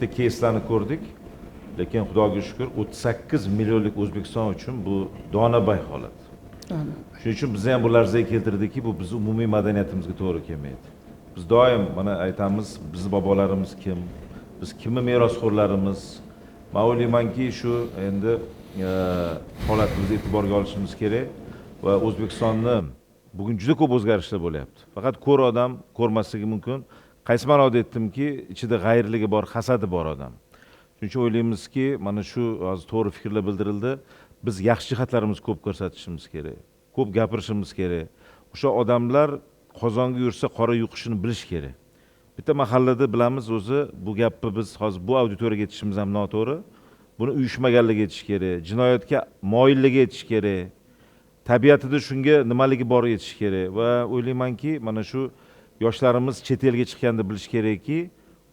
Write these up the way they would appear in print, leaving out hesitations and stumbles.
ikkita keyslarni ko'rdik. Lekin Xudoga shukur, 38 millionlik O'zbekiston uchun bu donabay holat. Shuning uchun bizni ham bu larzaga keltirdiki, bu bizni umumiy madaniyatimizga to'g'ri kelmaydi. Biz doim mana aytamiz, bizni bobolarimiz kim, biz kimni merosxo'rlarimiz. Man o'ylaymanki, shu endi holatni biz e'tiborga olishimiz kerak va O'zbekistonni bugun juda ko'p o'zgarishlar bo'lyapti. Faqat ko'r odam ko'rmasligi mumkin. Qaysi ma'noda aytdimki, ichida g'ayrligi bor, hasadi bor odam. Shuning uchun o'ylaymizki, mana shu hozir to'g'ri fikrlar bildirildi. Biz yaxshi jihatlarimizni ko'p ko'rsatishimiz kerak, ko'p gapirishimiz kerak. O'sha odamlar qozonga yursa qora yuqishini bilish kerak. Bitta mahallada bilamiz o'zi, bu gapni biz hozir bu auditoriyaga aytishimiz ham noto'g'ri. Buni uyushmaganligi aytish kerak, jinoyatga moyilligi aytish kerak, tabiatida shunga nimaligi bor aytish kerak. Va o'ylaymanki, mana shu yoshlarimiz chet elga chiqqanda bilish kerakki,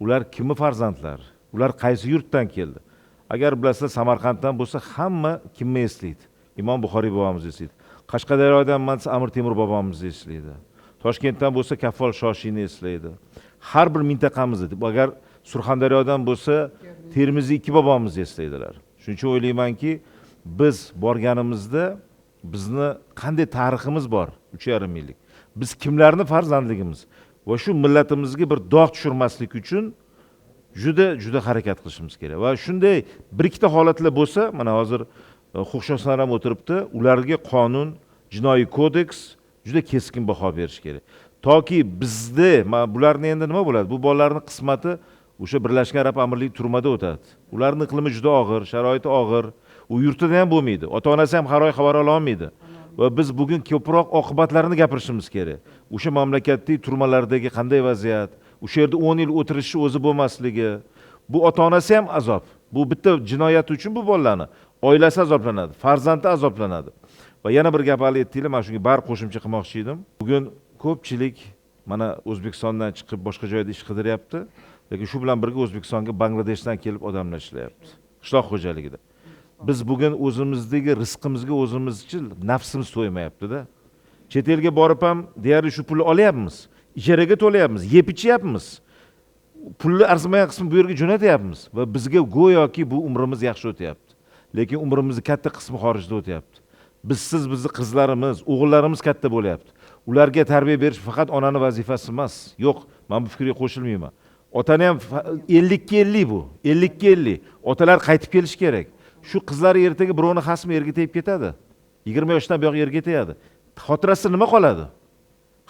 ular kimni farzandlari, ular qaysi yurtdan keldi. Agar bilasizlar, Samarqanddan bo'lsa hamma kimni eslaydi? Imom Buxoriy bobomizni eslaydi. Qashqadaryodan bo'lsa Amir Temur bobomizni eslaydi. Toshkentdan bo'lsa Kaffol Shoshiyni eslaydi. Har bir mintaqamizda, agar Surxondaryodan bo'lsa Termiziy ikki bobomizni eslaydilar. Shuning uchun o'ylaymanki, biz borganimizda bizni qanday tariximiz bor, 3,5 yillik. Biz kimlarni farzandligimiz va shu millatimizga bir dog' tushirmaslik uchun juda juda harakat qilishimiz kerak. Va shunday bir ikkita holatlar bo'lsa, mana hozir huquqshunoslar ham o'tiribdi, ularga qonun, jinoiy kodeks juda keskin baho berish kerak. Toki bizda mana bularni endi nima bo'ladi? Bu bolalarning qismati o'sha Birlashgan Arab Amirligi turmada o'tadi. Ularning iqlimi juda og'ir, sharoiti og'ir. U yurtida ham bo'lmaydi. Ota-onasi ham har oy xabar ola olmaydi. Va biz bugun ko'proq oqibatlarini gapirishimiz kerak. O'sha mamlakatdagi turmalardagi qanday vaziyat, o'sha yerda 10 yil o'tirishi o'zi bo'lmasligi, bu ota-onasi ham azob. Bu bitta jinoyat uchun bu bolalarni oilasi azoblanadi, farzandi azoblanadi. Va yana bir gap hali aytdinglar, men shunga bar qo'shimcha qilmoqchi edim. Bugun ko'pchilik mana O'zbekistondan chiqib boshqa joyda ish qidiryapti, lekin shu bilan birga O'zbekistonga Bangladeshdan kelib odamlar ishlayapti, qishloq xo'jaligida. Biz bugun o'zimizdagi rizqimizga o'zimizchi nafsimiz to'ymayapti-da. Chet elga borib ham deyarli shu pulni olyapmiz, ijaraga to'layapmiz, yeb ichyapmiz. Pulni arzimagan qismini bu yerga jo'natyapmiz va bizga go'yoki bu umrimiz yaxshi o'tyapti. Lekin umrimizni katta qismi xorijda o'tyapti. Bizsiz bizni qizlarimiz, o'g'illarimiz katta bo'lyapti. Ularga tarbiya berish faqat onani vazifasi emas. Yo'q, men bu fikrga qo'shilmayman. Otani ham 50-50 bu. 50-50. Otalar qaytib kelishi kerak. Shu qizlar ertaga birovni xasmi erga tegib ketadi. 20 yoshdan buyoq erga tegadi. Xotirasida nima qoladi?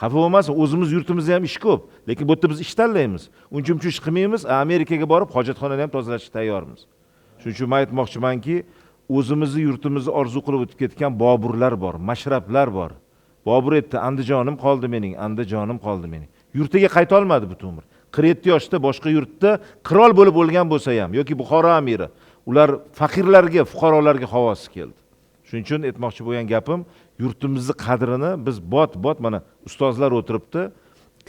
Xafa bo'lmasin, o'zimiz yurtimizda ham ish ko'p, lekin bu yerda biz ish tanlaymiz. Uncha-muncha ish qilmaymiz, Amerikaga borib hojatxonani ham tozalashga tayyormiz. Shuning uchun men aytmoqchimanki, o'zimizni yurtimizni orzu qilib o'tib ketgan boburlar bor, mashrablar bor. Bobur aytdi, Andijonim qoldi mening, Andijonim qoldi mening. Yurtiga qayta olmadi butun umr. 47 yoshda boshqa yurtda qirol bo'lib o'lgan bo'lsa ham yoki Buxoro amiri, ular faqirlarga, fuqarolarga havosi keldi. Shuning uchun aytmoqchi bo'lgan gapim, yurtimizni qadrini biz bot-bot mana ustozlar o'tiribdi,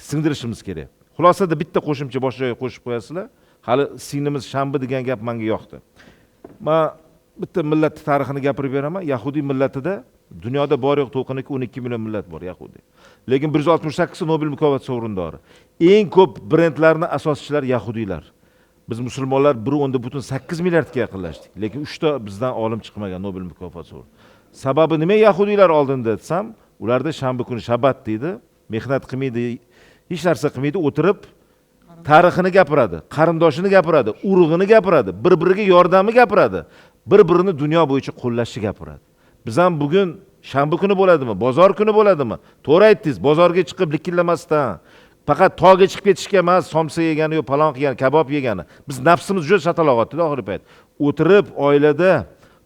singdirishimiz kerak. Xulosada bitta qo'shimcha boshqa joyga qo'shib qo'yasizlar. Hali singlimiz shanba degan gap menga yoqdi. Men bitta millatning tarixini gapirib beraman. Yahudi millatida dunyoda bor yo'q to'lqiniki 12 million millat bor yahudi. Lekin 168 Nobel mukofoti sovrindori. Eng ko'p brendlarni asoschilari yahudiylar. Biz musulmonlar 1.8 milliardga yaqinlashdik. Lekin 3 ta bizdan olim chiqmagan Nobel mukofoti sovrindori. Sababi nima yahudiylar oldinda desam, ularda shanba kuni shabat deydi, mehnat qilmaydi, hech narsa qilmaydi, o'tirib tarixini gapiradi, qarindoshini gapiradi, urug'ini gapiradi, bir-biriga yordamini gapiradi, bir-birini dunyo bo'yicha qo'llashni gapiradi. Biz ham bugun shanba kuni bo'ladimi, bozor kuni bo'ladimi? To'g'ri aytdingiz, bozorga chiqib likillamasdan, faqat tog'ga chiqib ketishga emas, somsa yegani yo palon qilgani, kabob yegani. Biz nafsimiz juda shataloq otdi oxirgi payt. O'tirib oilada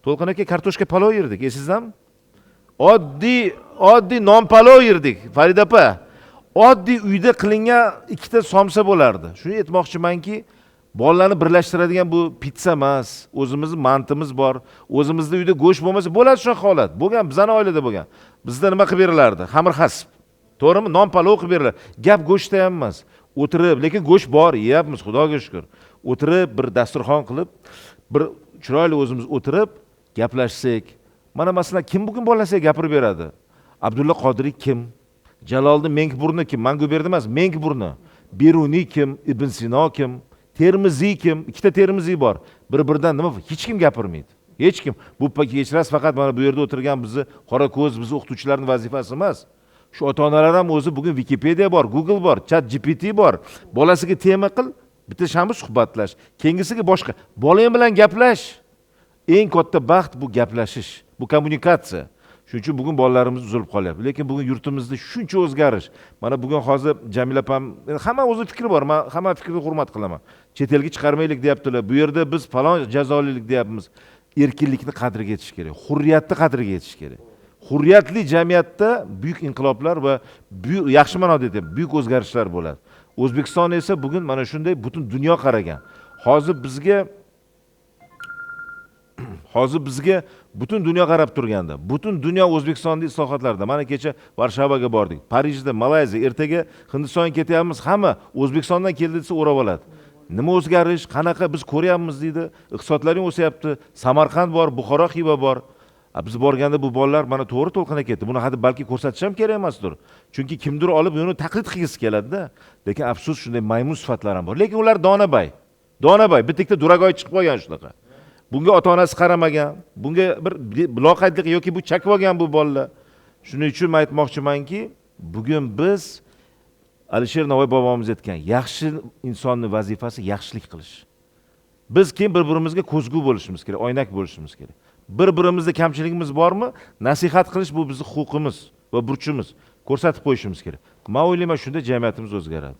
To'lqin aka kartoshka palov yerdik, esingizmi? Oddiy non palov yerdik, Farida opa. Oddiy uyda qilingan ikkita somsa bo'lardi. Shuni aytmoqchimanki, bolalarni birlashtiradigan bu pitsa emas, o'zimizni mantimiz bor, o'zimizda uyda go'sht bo'lmasa bo'ladi shunaqa holat. Bo'lgan, bizning oilada bo'lgan. Bizda nima qilib berilardi? Xamir hasb. To'g'rimi? Non palov qilib berilar. Gap go'shtda ham emas. O'tirib, lekin go'sht bor, yeyapmiz, Xudoga shukr. O'tirib bir dasturxon qilib, bir chiroyli o'zimiz o'tirib gaplashsak. Mana masalan, kim bugun bolasiga gapirib beradi? Abdulla Qodiriy kim? Jaloliddin Mengburni kim? Manguberdi emas, Mengburni. Beruniy kim? Ibn Sino kim? Termiziy kim? Ikkita Termiziy bor. Bir biridan nima, hech kim gapirmaydi, hech kim. Bu, kechirasiz, faqat mana bu yerda o'tirgan bizni qora ko'z, bizni o'qituvchilarni vazifasi emas. Shu ota onalar ham o'zi, bugun Wikipedia bor, Google bor, ChatGPT bor. Bolasiga tema qil, bitta shanba suhbatlash, keyingisiga boshqa. Bolang bilan gaplash. Eng katta baxt bu gaplashish, bu kommunikatsiya. Shuning uchun bugun bolalarimiz uzilib qolyapti. Lekin bugun yurtimizda shuncha o'zgarish. Mana bugun hozir Jamila opam, hamma o'zini fikri bor, man hamma fikrini hurmat qilaman. Chet elga chiqarmaylik deyaptilar, bu yerda biz falon jazolilik deyapmiz. Erkinlikni qadriga yetish kerak, hurriyatni qadriga yetish kerak. Hurriyatli jamiyatda buyuk inqiloblar va buyuk, yaxshi ma'noda aytyapman, buyuk o'zgarishlar bo'ladi. O'zbekiston esa bugun mana shunday, butun dunyo qaragan. Hozir bizga butun dunyo qarab turganda, butun dunyo O'zbekistonda islohotlarda. Mana kecha Varshavaga bordik, Parijda, Malayziya, ertaga Hindistonga ketyapmiz. Hamma O'zbekistondan keldi desa, o'rab oladi. Nima o'zgarish, qanaqa, biz ko'ryapmiz, deydi. Iqtisodlaring o'syapti, Samarqand bor, Buxoro, Xiva bor. A biz borganda bu bolalar mana to'g'ri to'lqinda ketdi. Buni hadi balki ko'rsatish ham kerak emasdir, chunki kimdir olib uni taqlid qilgisi keladida. Lekin afsus, shunday maymun sifatlar ham bor. Lekin ular donabay, donabay, bitta ikkita дурагой chiqib qolgan shunaqa. Bunga ota onasi qaramagan, bunga bir loqaydlik yoki bu chakib olgan bu bolalar. Shuning uchun man aytmoqchimanki, bugun biz Alisher Navoiy bobomiz aytgan: yaxshi insonni vazifasi yaxshilik qilish. Biz keyin bir birimizga ko'zgu bo'lishimiz kerak, oynak bo'lishimiz kerak. Bir birimizda kamchiligimiz bormi, nasihat qilish bu bizni huquqimiz va burchimiz, ko'rsatib qo'yishimiz kerak. Man o'ylayman, shunda jamiyatimiz o'zgaradi.